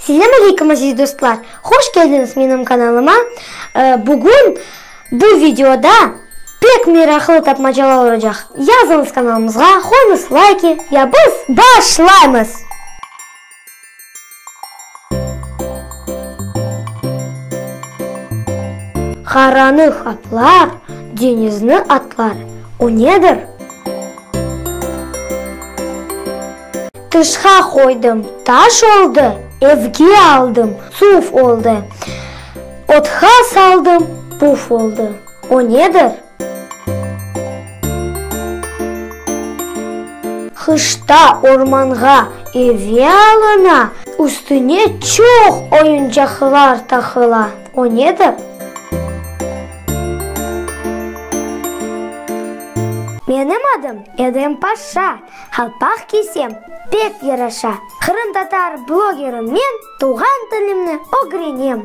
Selâm aleyküm aziz dostlar! Hoş keldiñiz menim kanalıma! Bugün bu videoda pek meraqlı tapmacalar olacaq. Yazıñız kanalımızğa, qoyuñız layki ya biz başlaymız! Qaranı qaplar, deñizni atlar, o nedir? Tışqa qoydım, taş oldı, evge aldım, suv oldı, otqa saldım, puf oldı, o nedir? Qışta ormanğa eve alına, üstüne çoq oyuncaqlar taqıla, o nedir? Menim adım Edem Paşa, Qalpaq kiysem, pek yaraşa. Qırımtatar blogerim men, tuvğan tilimni ögrenem.